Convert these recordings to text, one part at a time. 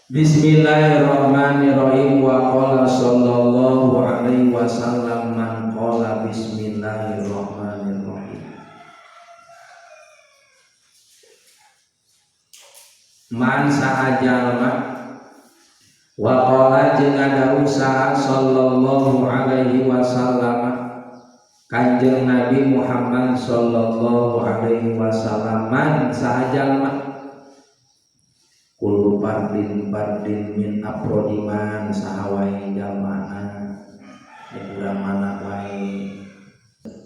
Bismillahirrahmanirrahim. Wa qala sallallahu alaihi wasallam man qala bismillahirrahmanirrahim. Man saha jalma wa qala jeung ada usaha sallallahu alaihi wasallam Kanjeng Nabi Muhammad sallallahu alaihi wasallam man saha jalma kullu fardin fardin min aprodiman saha wae jalmana urang mana wae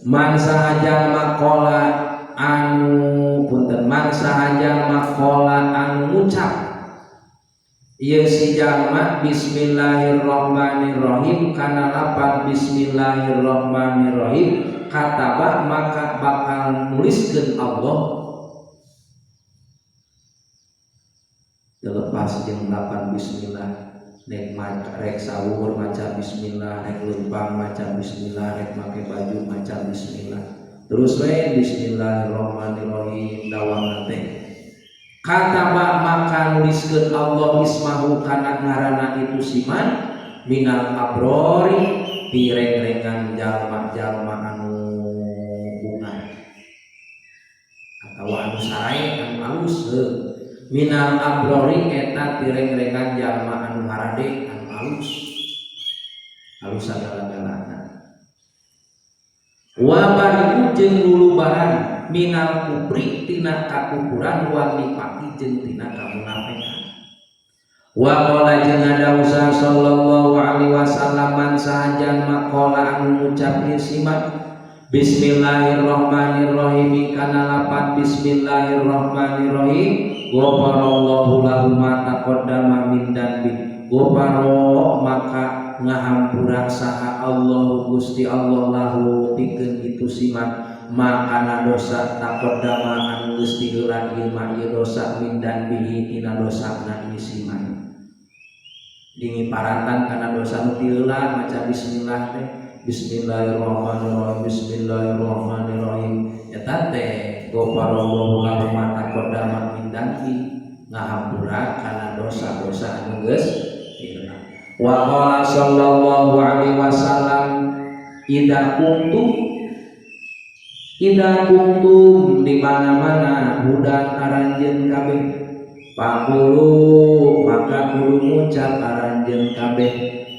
man saha jalma qala anu punten man saha jalma qala anu ngucap ieu si jalma bismillahirrahmanirrahim kana lapan bismillahirrahmanirrahim kataba maka bakal nuliskeun Allah terlepas jeung lapan bismillah nek rek sahur maca bismillah, rek leumpang maca bismillah, rek make baju maca bismillah, terus we bismillahirrahmanirrahim dawamna teh kataba maka nuliskeun Allah ismahu kana ngaranna itu siman minal abrori pireng-rengan jalma-jalma anu bunga atawa anu sae anu alus minal abrori eta tireng-rengan jalma anu harade anu alus alus sagala-galana wa bariku jeung lulubaran minal kufri tina kakufuran wa nifaqi jeung tina kamunafikan wa qala jeung ada usaha sallallahu alaihi wasallam man saha jalma qala anu ngucap ieu siman bismillahirrahmanirrahim kana lapan bismillahirrahmanirrahim ghafarallahu lahu ma taqaddama min dzanbi ghafara maka ngahampura saha Allahu Gusti Allah lahu pikeun itu siman makana dosa taqaddama anu geus diheula ieu mah ieu dosa min dzanbihi tina dosana ieu siman dingi parantan kana dosa nu diheula maca bismillah teh bismillahirrahmanirrahim bismillahirrahmanirrahim eta teh ghafarallahu lahu ma taqaddama min dzanbi ngahampura kana dosa-dosa anu geus diheula wa qala sallallahu alaihi wasallam idza kuntum di mana-mana hudang aranjeun kabeh paqulu maka kudu ngucap aranjeun kabeh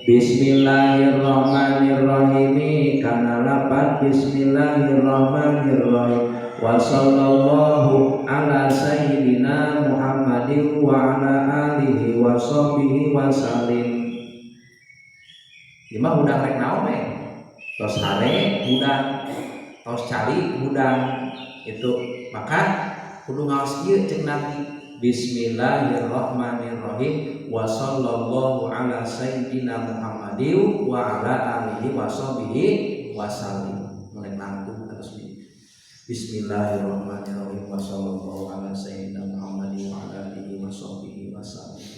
bismillahirrahmanirrahim kana lapan bismillahirrahmanirrahim wa sallallahu ala sayyidina Muhammadin wa ala alihi wa sahbihi wa sallim. Ieu mah hudang rek naon we? Tos hare hudang, tos cali hudang itu maka kudu ngaos ieu ceuk Nabi bismillahirrahmanirrahim wa sallallahu ala sayyidina Muhammadin wa ala alihi wa sahbihi wa sallim. Mulai nangtung terus bismillahirrahmanirrahim wa sallallahu ala sayyidina Muhammadin wa ala alihi wa sahbihi wa sallim.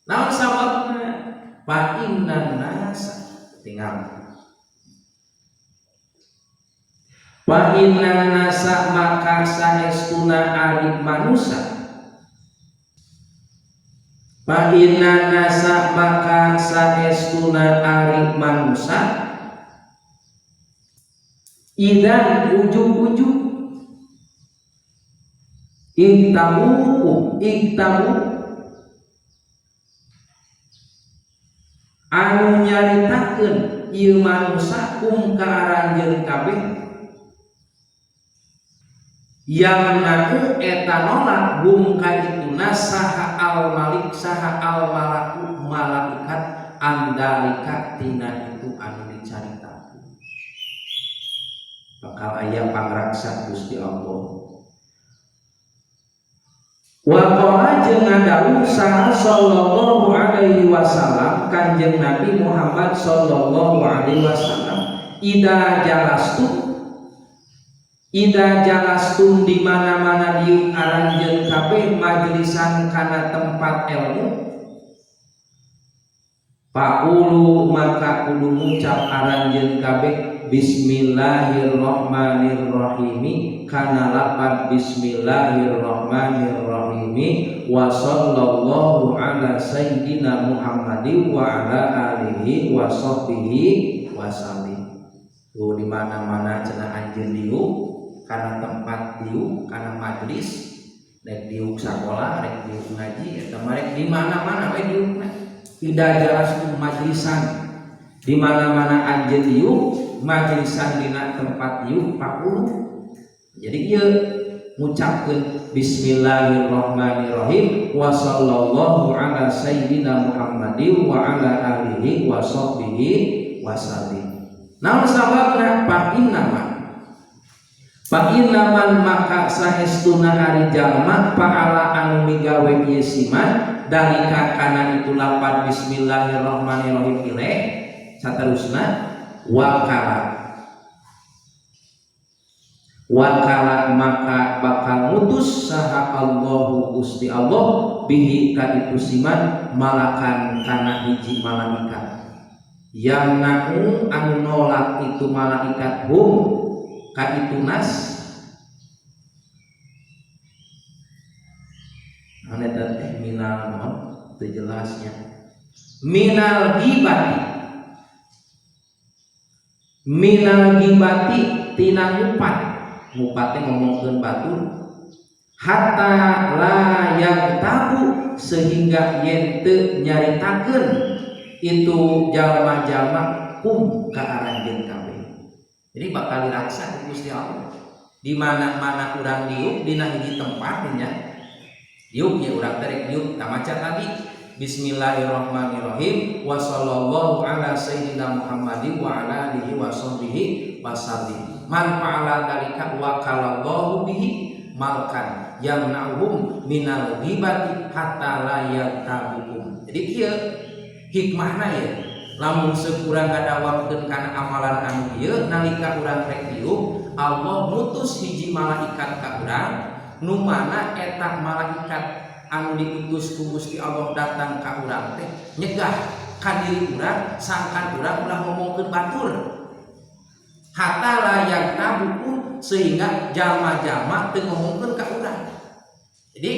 Naon sababna? Fa innan nasa tinggal fa innan nasa maka saestuna ari manusa fa innan nasa maka saestuna ari manusa idan ujug-ujug iktabu iktabu anu nyaritakeun ieu manusa kum ka aranjeun kabeh yang nau eta nolak hum ka ituna saha al malik saha al malaku malaikat andalika tina itu anu dicaritakeun bakal aya pangraksa Gusti Allah. Wa qala jeung ngadawuh saha sallallahu alaihi wasallam Kanjeng Nabi Muhammad sallallahu alaihi wasallam idza jalastum di mana-mana diuk aranjeun kabeh majelisan kana tempat ilmu faqulu maka kudu ngucap aranjeun kabeh bismillahirrahmanirrahim kana lapan bismillahirrahmanirrahim wa sallallahu ala sayyidina Muhammadin wa ala alihi wa sahbihi wasallim. Tuh di mana-mana cenah anjeun diuk kana tempat diuk kana majlis, rek diuk sakola, rek diuk ngaji, eta mah rek di mana-mana we diukna. Tidak jelas majlisan, di mana-mana anjeun diuk majlisan dina tempat diuk 40. Jadi ieu ngucapkeun bismillahirrahmanirrahim wa sallallahu ala sayyidina Muhammadin wa ala alihi wa sahbihi wasallim. Naon sababna? Fa innama, fa innaman maka saestuna ari jalma fa'ala anu migawe ieu siman dalika kana itu lapan bismillahirrahmanirrahim ile saterusna wakala wakala maka bakal mutus saha Allahu Gusti Allah bihi ka itu siman malakan kana hiji malaikat yang na'u anu nolak itu malaikat hum ka itu nas anu eta teh minal naon teu jelasnya minal ghibati, minal ghibati tina ngupat, ngupat teh ngomongkeun batur, hatta la yagtabu sehingga yen teu nyaritakeun itu jalma-jalma kum ka aranjeun kabeh. Jadi bakal diraksa ku Gusti Allah. Di mana-mana urang diuk dina hiji tempat nya. Diuk ya urang teh diuk tamaca tadi bismillahirrahmanirrahim wa sallallahu ala sayyidina Muhammadin wa ala alihi wa sahbihi wasallim. Man fa'ala dzalika wa kalallahu bihi malkan yamna'uhum minal ghibati hatta la yagtabuhum. Jadi kieu hikmahna ya, lamun sekurang ngadawamkeun kana amalan anu ieu nalika urang rek diuk Allah mutus hiji malaikat ka urang nu mana eta malaikat anu diutus ku Gusti Allah datang ka urang teh nyegah ka diri urang sangkan urang ulah ngomongkeun batur hatta la yagtabuhum sehingga jalma-jalma teu ngomongkeun ka urang. Jadi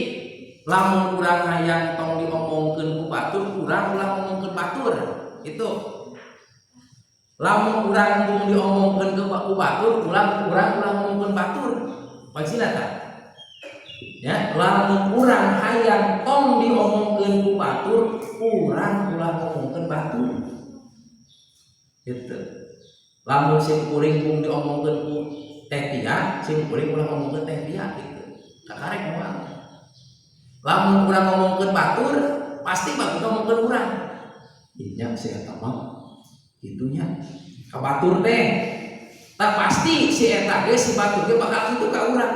lamun urang hayang tong diomongkeun ku batur, urang ulah ngomongkeun batur. Itu lamun urang embung diomongkeun ku batur, urang ulah ngomongkeun batur. Maksudna tah? Ya, lamun urang hayang tong diomongkeun ku batur, urang ulah ngomongkeun batur. Gitu. Lamun sim kuring embung diomongkeun ku Teh Tia, sim kuring ulah ngomongkeun Teh Tia gitu. Kakarek moal. Lamun urang ngomongkeun batur, pasti batur ngomongkeun urang. Nya si eta mah kitunya ka batur teh. Tak pasti si eta ge si batur ge bakal kitu ka urang.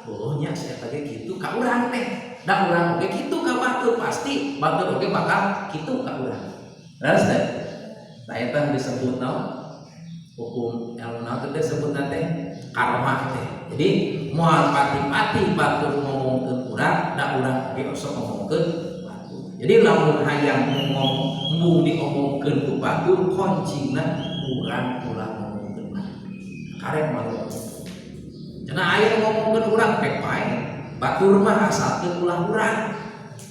Oh nya si eta ge kitu ka urang teh. Da urang ge kitu ka batur, pasti batur oge bakal kitu ka urang. Leres teh? Tah eta disebut naon? Hukum ilmu naon teh disebutna teh karma teh. Jadi moal pati-pati batur ngomongkeun urang, da urang ge osok ngomongkeun batur. Jadi lamun hayang ngomong embung diomongkeun ku batur, kuncina urang ulah ngomongkeun batur. Karek malu. Cenah aya ngomongkeun urang pek wae. Batur mah asalkeun ulah urang.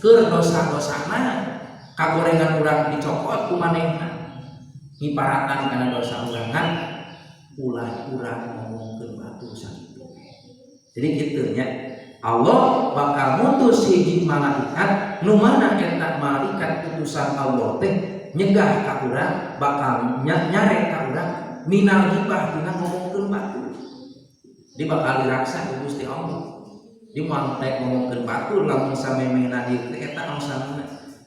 Keur dosa-dosana kagorengan urang dicokot ku manehna. Ngiparatan kana dosa urang kan ulah urang ngomongkeun batur sakitu. Jadi kitu nya. Allah bakal mutus hiji malaikat nu mana eta malaikat utusan Allah teh nyegah ka urang, bakal nyarek ka urang minal ghibah tina ngomongkeun batur. Di bakal diraksa ku Gusti Allah. Di moal teh ngomongkeun batur lamun samemehna dieu teh eta anu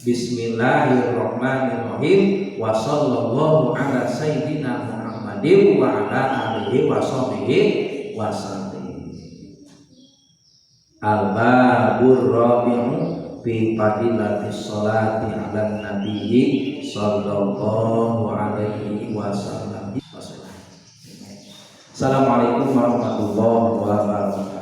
bismillahirrahmanirrahim wa sallallahu ala sayyidina Muhammadin wa ala alihi wa sahbihi wasallam. Al-babur rabi'u fi fadilatis salati ala nabiyyi sallallahu alaihi wasallam. Assalamualaikum warahmatullahi wabarakatuh.